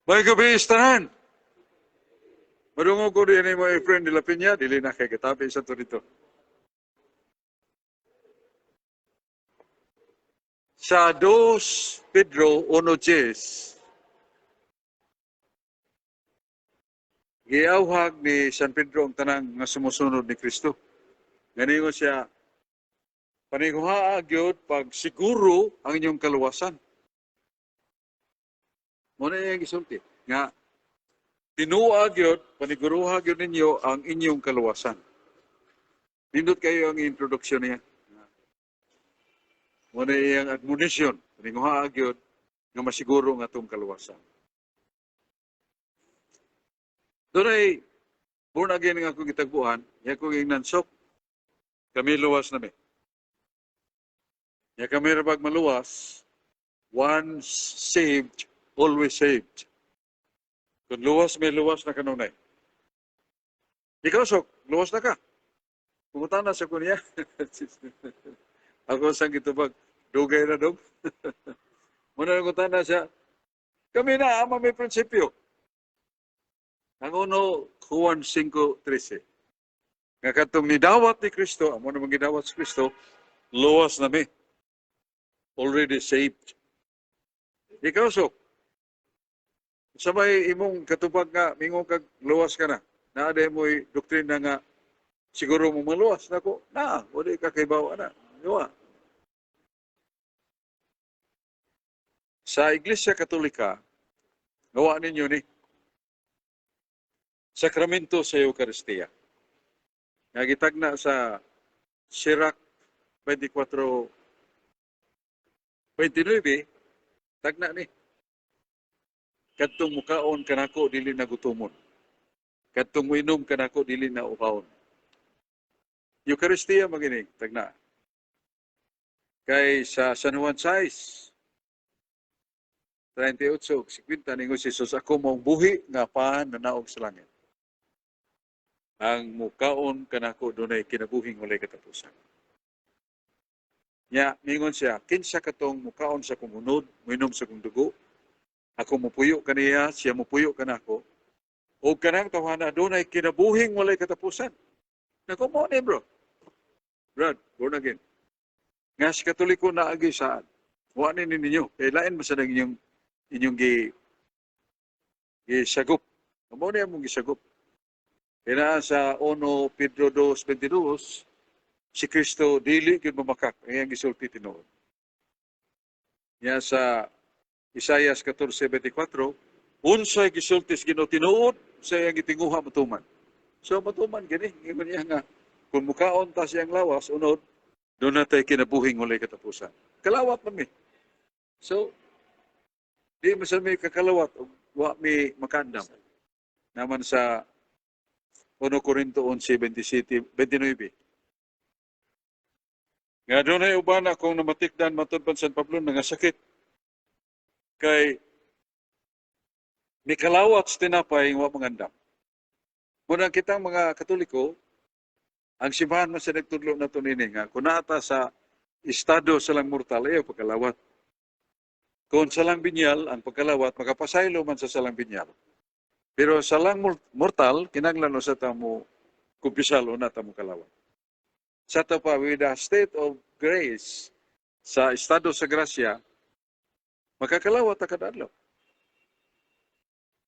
May gabi tanan. Madungog ko din mo friend de la Peña, dili na kay katabi sa to dito. Sa 2 Pedro 1:10, giawhag ni San Pedro ang tanang nga sumusunod ni Kristo. Ganingon siya, "Paniguhaa gyud pag siguro ang inyong kaluwasan." Mao na iyang gisulti nga tinua gyud, paniguruha gyud ninyo ang inyong kaluwasan. Nindot kayo ang introduction niya. Mao na iyang admonition, paniguhaa gyud nga masiguro ang atong kaluwasan. Dunay born again nga akong gitagbuan, iya akong ingnan sok, kami luwas na mi. Ya kami rabag maluwas, once saved, always saved. Kung luwas, may luwas na kanunay. Ikaw, sok, luwas na ka. Pumunta na sa kunya. Ako sang gitubag, dugay na dong. Muna nang na siya, kami na, ama may prinsipyo. Ang uno, Juan 5:13. Nga katong nidawat ni Kristo, amo namang gidawat si Kristo, luwas na mi. Already saved. Ikaw, sok, sa may imong katubag nga, mingon kag luwas ka na. Naa mo'y doktrina nga siguro mo maluwas. Nako, na, wala ka kaybaw na. Diwa. Sa Iglesia Katolika, gawa ninyo ni Sakramento sa Eucharistia. Nga gitagna sa Sirach 24 29, tagna ni. Kadtong mukaon kanako dili na gutomon. Kadtong muinom kanako dili na uhawon. Eucharistia magining tagna. Kay sa San Juan 6, 38, 50, ningon si Jesus, "Ako maong buhi nga pan nanaog sa langit. Ang mukaon kanako dunay kinabuhing walay katapusan." Nya, ningon siya, "Kinsa katong mukaon sa akong unod, muinom sa akong dugo, ako mupuyo kaniya, siya mupuyo kanako, o kanang tawhana dunay kinabuhing walay katapusan." Nako mo ni bro. Brad, born again. Nga si Katoliko na agi saan? Wa ni ninyo. Kay lain man sa inyong gisagop. Mao ni among gisagop. Kaya naa sa 1 Pedro 2:22, si Kristo dili gyud mamakak ang iyang gisulti tinuod. Nya sa Isayas 14:24, unsay gisulti sa Ginoo tinuod sa iyang gitinguha matuman. So matuman gani, ingon niya nga kung mukaon ta siyang lawas unod, doon na tayo kinabuhing walay katapusan. Kalawat man mi. So di man sa mi kakalawat og wa mi makandam. Naman sa 1 Corinto 11:27, 29. Nga dunay uban akong namatikdan matud pa San Pablo nga sakit. Kay mikalawat sa tinapay wa mangandam. Muna kitang mga Katoliko, ang simbahan man sa nagtudlo na to nini nga kung naa ta sa estado sa lang mortal, ayaw pagkalawat. Kung sa lang binyal, ang pagkalawat, makapasaylo man sa salang binyal. Pero sa lang mortal, kinahanglan sa tamo kumpisal o na tamo kalawat. Sa to pa, with the state of grace, sa estado sa grasya, makakalawat ta kada adlaw.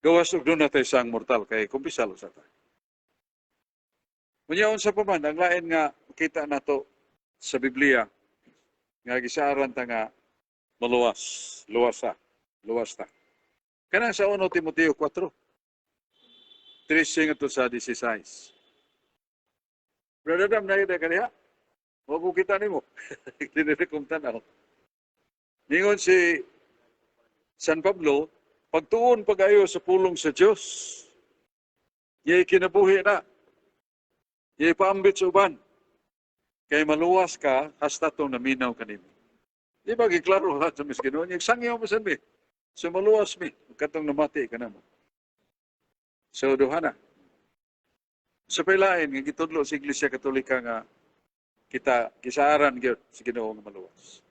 Gawas og doon natay sang mortal kay kumpisal sa ta. Unya unsa pa man ang lain nga makita nato sa Biblia nga gisaaran ta nga maluwas, luwas ta, luwas ta. Kanang sa 1 Timoteo 4, 13 ngadto sa 16. Brother Adam, nakita ka niya? Wa ko kita nimo. Dinili kong tanaw. Ningon si San Pablo, "Pagtuon pagayo sa pulong sa Dios. Yay kinabuhi na. Yay paambit sa uban. Kay maluwas ka hasta tong naminaw kanimo." Di ba giklaro ha sa mis Ginoo? Sangyaw mo san mi. So maluwas mi katong namati ka namo. So duha na. Sa pailain nga gitudlo sa Iglesia Katolika nga kita gisaaran gyud sa Ginoo nga maluwas.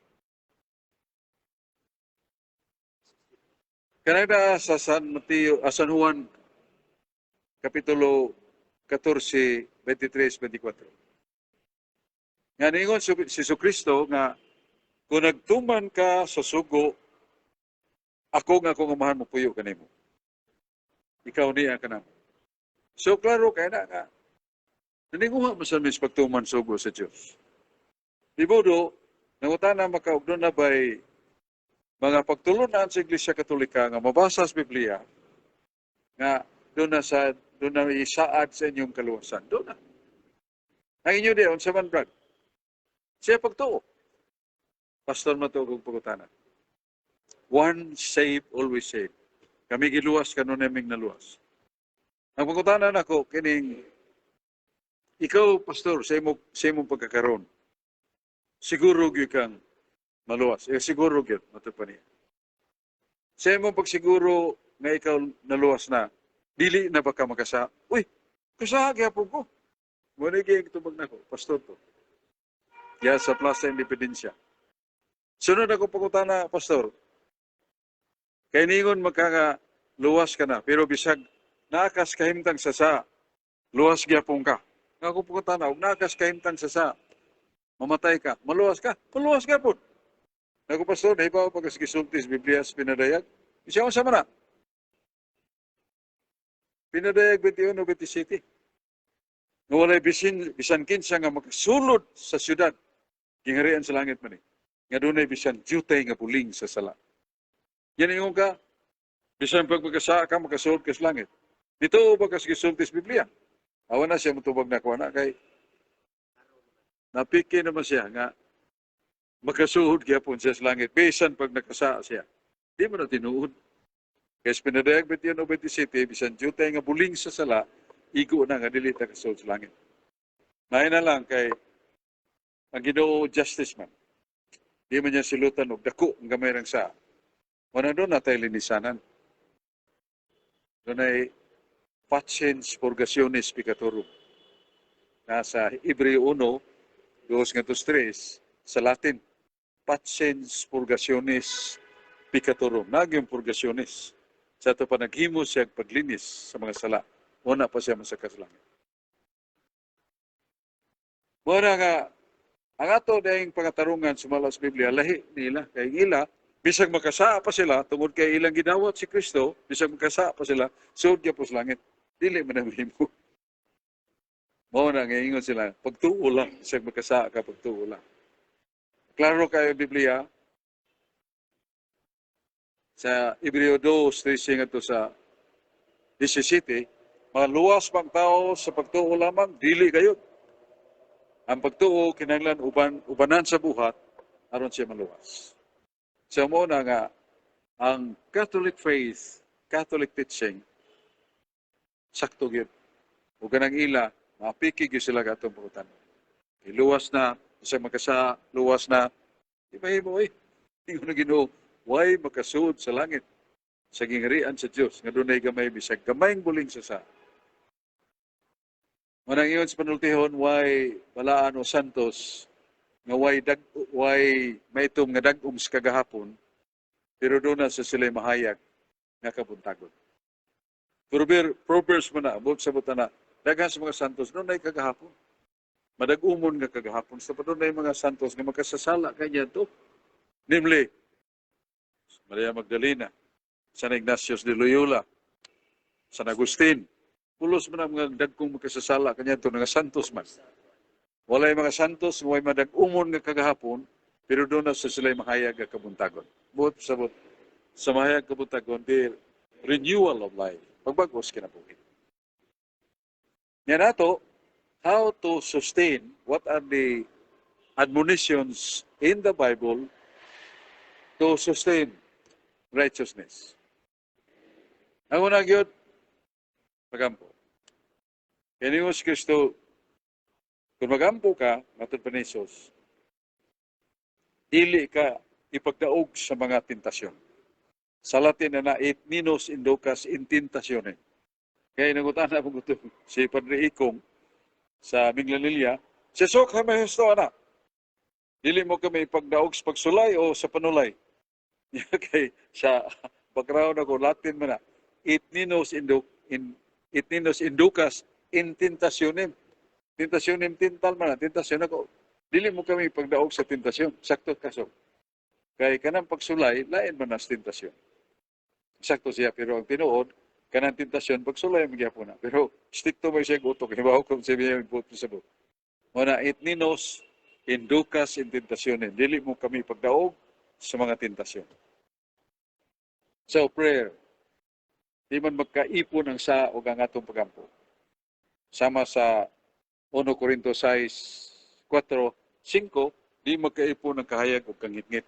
Kanang sa San Mateo, San Juan, Kapitulo 14, 23, 24. Nga ningon si Kristo nga kung nagtuman ka sa sugo, ako nga akong Amahan mo puyo kanimo. Ikaw niya ka na. So klaro kay na nga naninguha mo sa mis pagtuman sugo sa Dios. Di bodo, nangutana maka og na bay mga pagtulunan sa Iglesia Katolika nga mabasa sa Biblia nga doon na isaad sa inyong kaluwasan. Doon na. Ang inyo di, unsa man, Brad? Siya pagtuo. Pastor man to kung pagutana. Once saved, always saved. Kami giluwas, kanu naming naluwas. Ang pangutana nako kining ikaw, pastor, sa imong pagkakaroon, siguro gyud kang maluwas. Eh, siguro gyud matud pa niya. Sa imong pagsiguro nga ikaw naluwas na, dili na ba ka makasa? Uy, kasaha gyapon ko. Mo ni gyud tubag nako, pastor to. Ya sa Plaza Independencia. Sunod ako pangutana, pastor. Kay ningon magkanga luwas ka na, pero bisag naakas kahimtang sasa, luwas gyapon ka. Nga ako pangutana, og naakas kahimtang sasa, mamatay ka, maluwas ka, maluwas gyapon. Naku, pastor, nahibaw pag gisulti sa Biblia sa Pinadayag. Siya unsa man na? Pinadayag 21 27. Nga walay bisan kinsa nga makasulod sa syudad, gingharian sa langit man eh, nga dunay bisan jutay nga buling sa sala. Yan ingon ka, bisan pag magkasa ka, makasulod ka sa langit. Dito ba kas gisulti sa Biblia? Awa na siya mutubag na kuha na kay napiki naman siya nga makasuhod gyapon siya sa langit bisan pag nakasa siya. Di mo na tinuod. Kaya sa Pinadayag 21 27, bisan jutay nga buling sa sala, igo na nga dili ta kasuhod sa langit. May na lang kay ang Ginoo justice man. Di man niya silutan og dako ang gamay rang sa. Wala doon natay linisanan. Doon ay patiens purgationis peccatorum. Nasa Hebreo 1, 2 ngadto 3, sa Latin, patiens purgationis peccatorum. Nagyong purgationis. Sa ato pa naghimo siya paglinis sa mga sala. Una pa siya masaka sa langit. Muna nga, ang ato dahing pangatarungan sumala sa Biblia, lahi nila. Kay ila, bisag makasaa pa sila, tungod kay ilang gidawat si Kristo, bisag makasaa pa sila, suod po sa langit. Dili man ang mahimo. Mao na nga ingon sila, pagtuo lang, bisag makasaa ka, pagtuo lang. Klaro kayo Biblia, sa Hebreo 2, 13 ngadto sa 17, maluwas bang tao sa pagtuo lamang? Dili kayo. Ang pagtuo kinahanglan ubanan sa buhat aron siya maluwas. So mo na nga ang Catholic faith, Catholic teaching, sakto gyud. Ug kanang ila, mapiki gyud sila katong pangutana. Luwas na, sa makasa, luwas na. Di mahimo eh. Ingon na Ginoo, way makasuod sa langit sa gingharian sa Dios nga dunay gamay bisag gamayng buling sa sa. Manang ingon sa panultihon, way balaan o santos nga way maitom nga dag-om sa kagahapon, pero doon na sa sila mahayag nga kabuntagon. Proverbs man na, abot sa buta na, daghan sa mga santos, doon ay kagahapon. Madag-umon nga kagahapon. Sa doon ay mga santos nga makasasala kanya to. Namely, Maria Magdalena, San Ignatius de Loyola, San Agustin. Pulos man ang mga dagkong makasasala kanya to, nga santos man. Walay mga santos, way madag-umon nga kagahapon, pero doon na sa sila'y mahayag nga kabuntagon. Buot sabot, sa mahayag kabuntagon, the renewal of life, pagbagos kinabuhi. Nga nato, how to sustain, what are the admonitions in the Bible to sustain righteousness? Ang una gyud, pagampo. Kaya ni Kristo, kung magampo ka, matod pa ni Jesus, dili ka ipagdaog sa mga tentasyon. Sa Latin na na, et ne nos inducas in tentationem. Kaya nangutana po ko si Padre Ikong sa Minglanilla, si sok ha may husto ana. Dili mo kami ipagdaog sa pagsulay o sa panulay. Kay sa Background ako, Latin man na. Et ne nos inducas in tentationem. Tentationem, tintal man na. Tentasyon ako. Dili mo kami pagdaog sa tentasyon. Sakto kaso. Kay kanang pagsulay, lain man na sa tentasyon. Sakto siya, pero ang tinuod, kanang tentasyon, pagsulay man gyapon na. Pero strikto man siya utok, hibaw kung siya yung buot sa buot. Muna, et ne nos inducas in tentationem. Dili mo kami pagdaog sa mga tentasyon. So, prayer. Di man magkaipon ang sa o ang atong pagampo. Sama sa 1 Corinto 6, 4, 5, di magkaipon ang kahayag o kangitngit.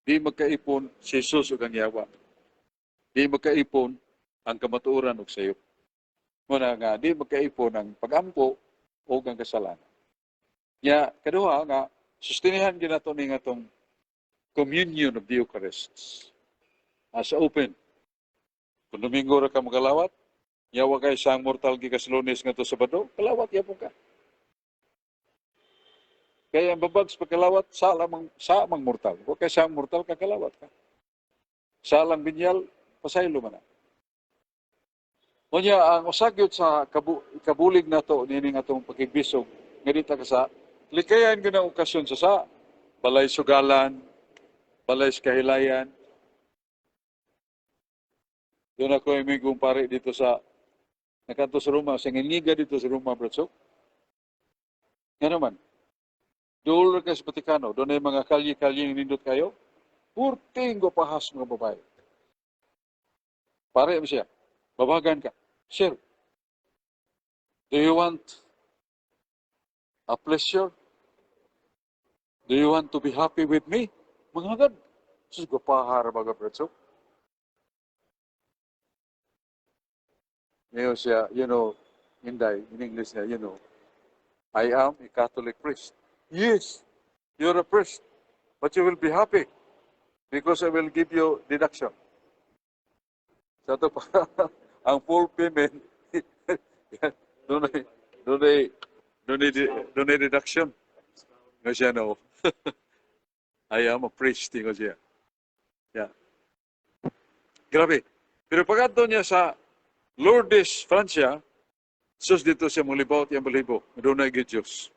Di magkaipon si Jesus ug ang yawa. Di magkaipon ang kamatuoran ug sayop. Muna nga, di magkaipon ang pagampo o ang kasalanan. Ya, kaduha nga, sustinihan ginato ni nga tong communion of the Eucharist. As open. Kung Domingo ra ka makalawat, yawa kay sang mortal gikas Lunes ngadto Sabado, kalawat yapon ka. Kaya ang babag sa pagkalawat, sa lamang, sa mang mortal. Kung kay sa mortal, kakalawat ka. Sa lang binyal, pasaylo man na. Unya, ang usagyot sa kabulig nato nining atong pakigbisog, nga dita ka sa, likayan gyud ang okasyon sa balay sugalan, balay sa kahilayan. Doon ako imigong pare dito sa, nakanto sa Roma, sa ngingiga dito sa Roma, Bratsok. Nga naman, dool ra ka sa Vaticano, doon ay mga kalye-kalye nindot kayo, purting pahas mga babae. Pare mo siya, babagan ka. "Sir, do you want a pleasure? Do you want to be happy with me?" Mga agad. Sus, gupahar mga Bratsok. Ngayon siya, Inday, in English niya, "I am a Catholic priest." "Yes, you're a priest, but you will be happy because I will give you deduction." Sa ito pa, ang full payment, doon ay deduction. Nga siya, "No. I am a priest," ingon siya. Yeah. Grabe. Pero pagkadto niya sa Lourdes, Francia, sus dito siya mulibaw at iyang balibo. Doon na Diyos.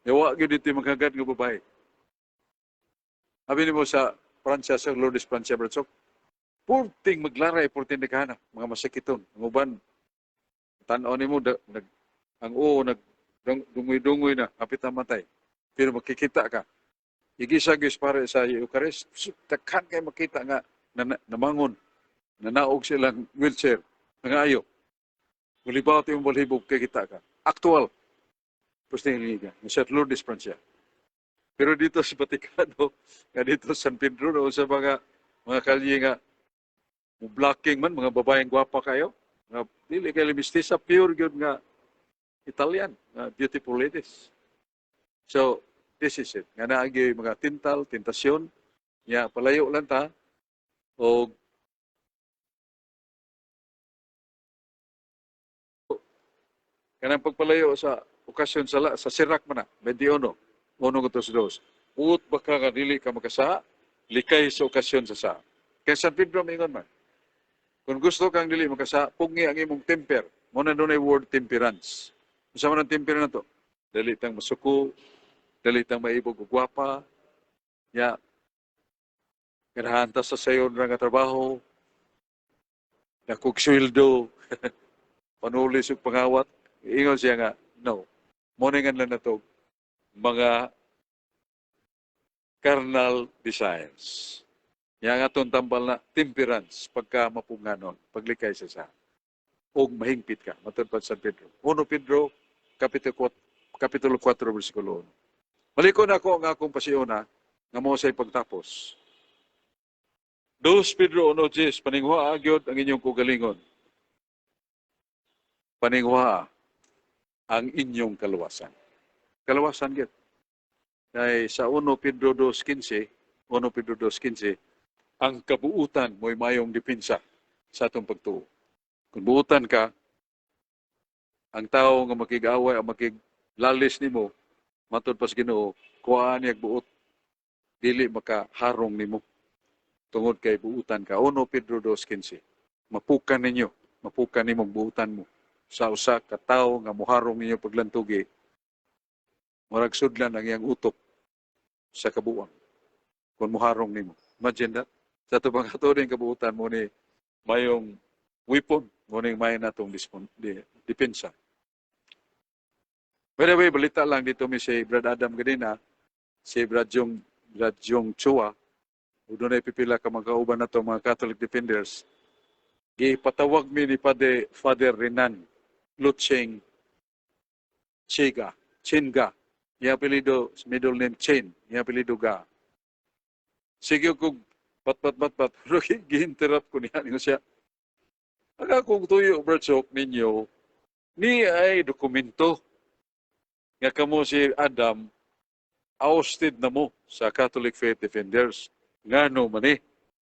Yawa gyud dito yung magagad nga babae. Sabi mo sa Francia, sa Lourdes, Francia, Bratsok, purting maglaray, purting naghahanap, mga masakiton. Ang uban, tanaw nimo, nag, ang oo, nag, dungoy-dungoy na, kapit na matay. Pero makikita ka. Igisa gyud pare sa Eucharist, takhan kay makita nga na, namangon, nanaog silang wheelchair, nga ayo. Mulibaw yung balhibog kay kita ka. Actual. Pwede nga sa Lourdes, Francia. Pero dito sa Vaticano, nga dito sa San Pedro, no, sa mga kalye nga blocking man, mga babaeng gwapa kayo, nga dili kay mistisa, pure gyud nga Italian, nga beautiful ladies. So, this is it. Nga naagi mga tintal, tentasyon, ya palayo lang ta, o kanang pagpalayo sa okasyon sa Sirak man na, 21, 1 ngadto sa 2. Buot baka nga dili ka makasa, likay sa okasyon sa sa. Kay San Pedro mingon man, kung gusto kang dili makasa, pungi ang imong temper. Mo na doon ay word temperance. Unsa man ang temper na to? Dili tang masuko, dili tang maibog og gwapa, ya ganahan ta sa sayon ra nga trabaho, dakog sweldo, panulis ug pangawat. Ingon siya nga, no. Mo na nga lang na to, mga carnal desires. Yang atong tambal na temperance pagka mapunganon, paglikay sa og mahingpit ka. Matod pa San Pedro. 1 Pedro, Kapitulo 4, Kapitulo 4, versikulo 1. Maliko na ako ang akong pasiuna, nga mo sa pagtapos. 2 Pedro 1:10, paningwa gyud ang inyong kugalingon. Paningwa ang inyong kaluwasan. Kaluwasan gyud. Kay sa 1 Pedro 2:15, 1 Pedro 2:15, ang kabuutan mo'y mayong depensa sa atong pagtuo. Kung buutan ka, ang tao nga makig-away o makiglalis nimo, matod pas Ginoo, kuhaan niya buot, dili makaharong nimo. Tungod kay buutan ka. 1 Pedro 2.15. Mapukan ninyo, mapukan nimong buutan mo sa usa ka tawo nga muharong ninyo paglantugi, murag sudlan ang iyang utok sa kabuang kung muharong nimo. Imagine that. Sa ato bang ato ning kabuutan mo ni mayong weapon mo ning may natong depensa. By the way, balita lang dito mi si Brad Adam ganina, si Brad Jong Chua, ug dunay pipila ka mga kauban nato, mga Catholic Defenders. Gipatawag mi ni Padre Father Renan Lucheng Chiga, Chinga. Iya apelyido, middle name Chen, iya apelyido Ga. Sige kog pat pat pat pat, pero gi-interrupt ko niya ninyo siya. Ang akong tuyo, Brad Sok, ninyo, ni ay dokumento nga kamo si Adam ousted na mo sa Catholic Faith Defenders. Ngano man eh.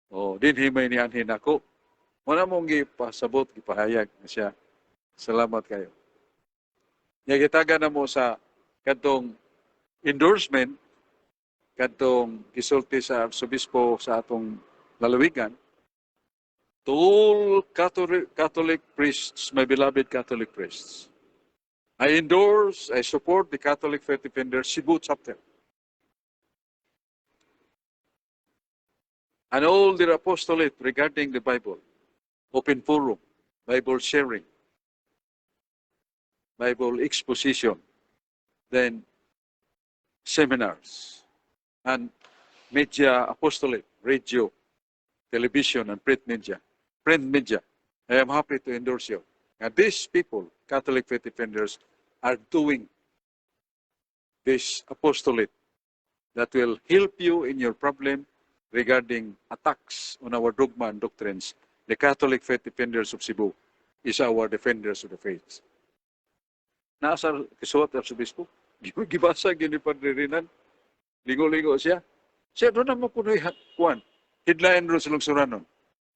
O, dinhi may ni anhin ako. Wala mong gipasabot, gipahayag na siya. Salamat kayo. Nya gitaga na mo sa kadtong endorsement, kadtong gisulti sa Arsobispo sa atong lalawigan, to all Catholic priests, my beloved Catholic priests, I endorse, I support the Catholic Faith Defenders Cebu Chapter and all their apostolate regarding the Bible, open forum, Bible sharing, Bible exposition, then seminars, and media apostolate, radio, television, and print media. Print media. I am happy to endorse you. And these people, Catholic Faith Defenders, are doing this apostolate that will help you in your problem regarding attacks on our dogma and doctrines. The Catholic Faith Defenders of Cebu is our defenders of the faith. Nasa kisuwat Arsobispo. Gibasa gini Padre Renan. Lingo-lingo siya. Siya doon naman kuno'y kuan. Headline ro sa lungsuranon.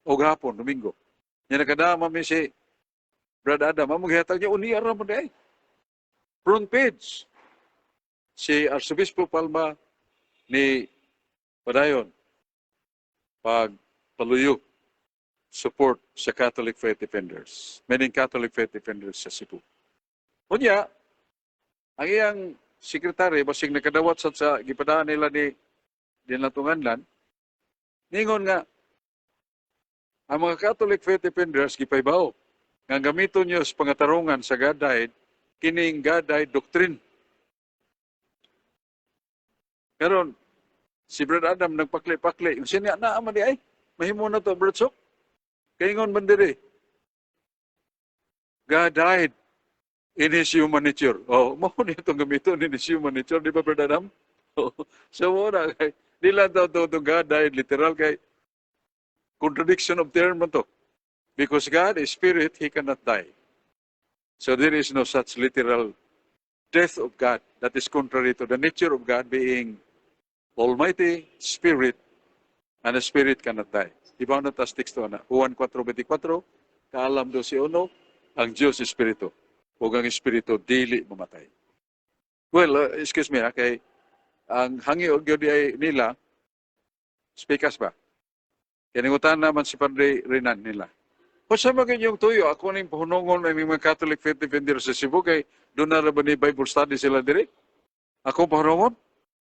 O gahapon, Domingo. Nya nakadama mi si Brad Adam. Among gihatag niya, uniya ra mo di ay. Front page. Si Arsobispo Palma ni padayon pag paluyo support sa Catholic Faith Defenders. Meaning Catholic Faith Defenders sa Cebu. Unya, ang iyang sekretary, basig nakadawat sa gipadaan nila ni Dinatunganlan, ningon nga, ang mga Catholic Faith Defenders gipaybaw nga gamiton niyo sa pangatarungan sa God died, kining God died doctrine. Karon si Brad Adam nagpakli-pakli. Yung siya na man di ay, mahimo na to, Brad Sok. Kaingon man diri. God died in His human nature. Oh, mao ni itong gamiton in His human nature, di ba, Brad Adam? Oh, so mo na kay di lang daw to God died literal kay contradiction of term man to. Because God is spirit, He cannot die. So there is no such literal death of God that is contrary to the nature of God being Almighty Spirit, and the Spirit cannot die. Iba na tas teksto na. Juan 4.24, kaalam do si uno, ang Diyos Espiritu. Ug ang Espiritu dili mamatay. Well, excuse me, ha, kay ang hangi og gyud ay nila, speakers ba? Kiningutan naman si Padre Renan nila. Kung sa mga inyong tuyo, ako ning pahunungon ang mga Catholic Faith Defenders sa Cebu, kay doon na ba ni Bible study sila diri? Ako pahunungon?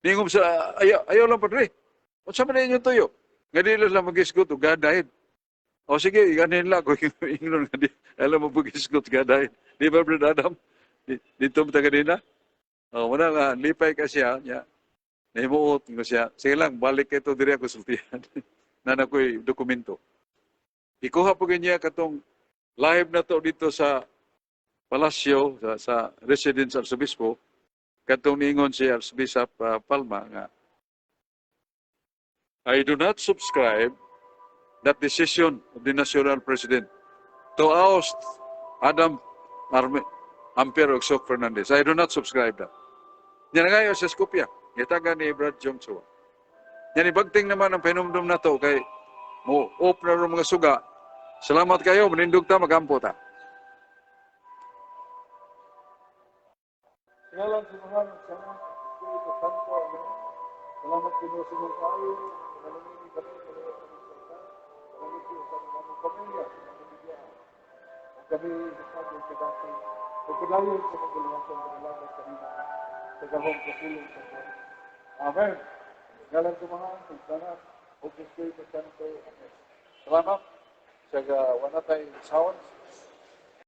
Ningom sa, ayaw, ayaw lang, Padre. Kung sa man inyong tuyo, nga di lang mag-isgot, God died. O sige, ganin lang, kung ingnon nga di, alam mo mag-isgot, God died. Di ba, Brother Adam? Dito mo taga nila? O, muna nga, lipay ka siya, niya. Nahimuot ko siya. Sige lang, balik ito diri ako sultihan. Na ako'y dokumento. Ikuha po niya katong live na to dito sa palasyo, sa residence Arsobispo, katong niingon si Archbishop Palma nga, "I do not subscribe that decision of the national president to oust Adam Arme, Ampero Sok Fernandez. I do not subscribe that." Yan nga sa Skopje. Gitaga ni Brad Jong Chua. Yan ibagting naman ang pahinumdum na to kay mo op na ro mga suga. Salamat kayo, manindog ta, magampo ta. Ngalan sa Amahan, sa Anak, sa Espiritu Santo. Amen. Salamat Ginoo sa imong kaayo. Panalangin kami, kami sa Luwasan ang among pamilya, ang pamilya. Ug kami hatag kadako. Ug padayon sa pagkaluwasan, panalangin kanimo sa gahom sa pulong sa Diyos. Amen. Ngalan sa Amahan, sa Anak, ug sa Espiritu Santo. Amen. Salamat. Sa wala tay sounds.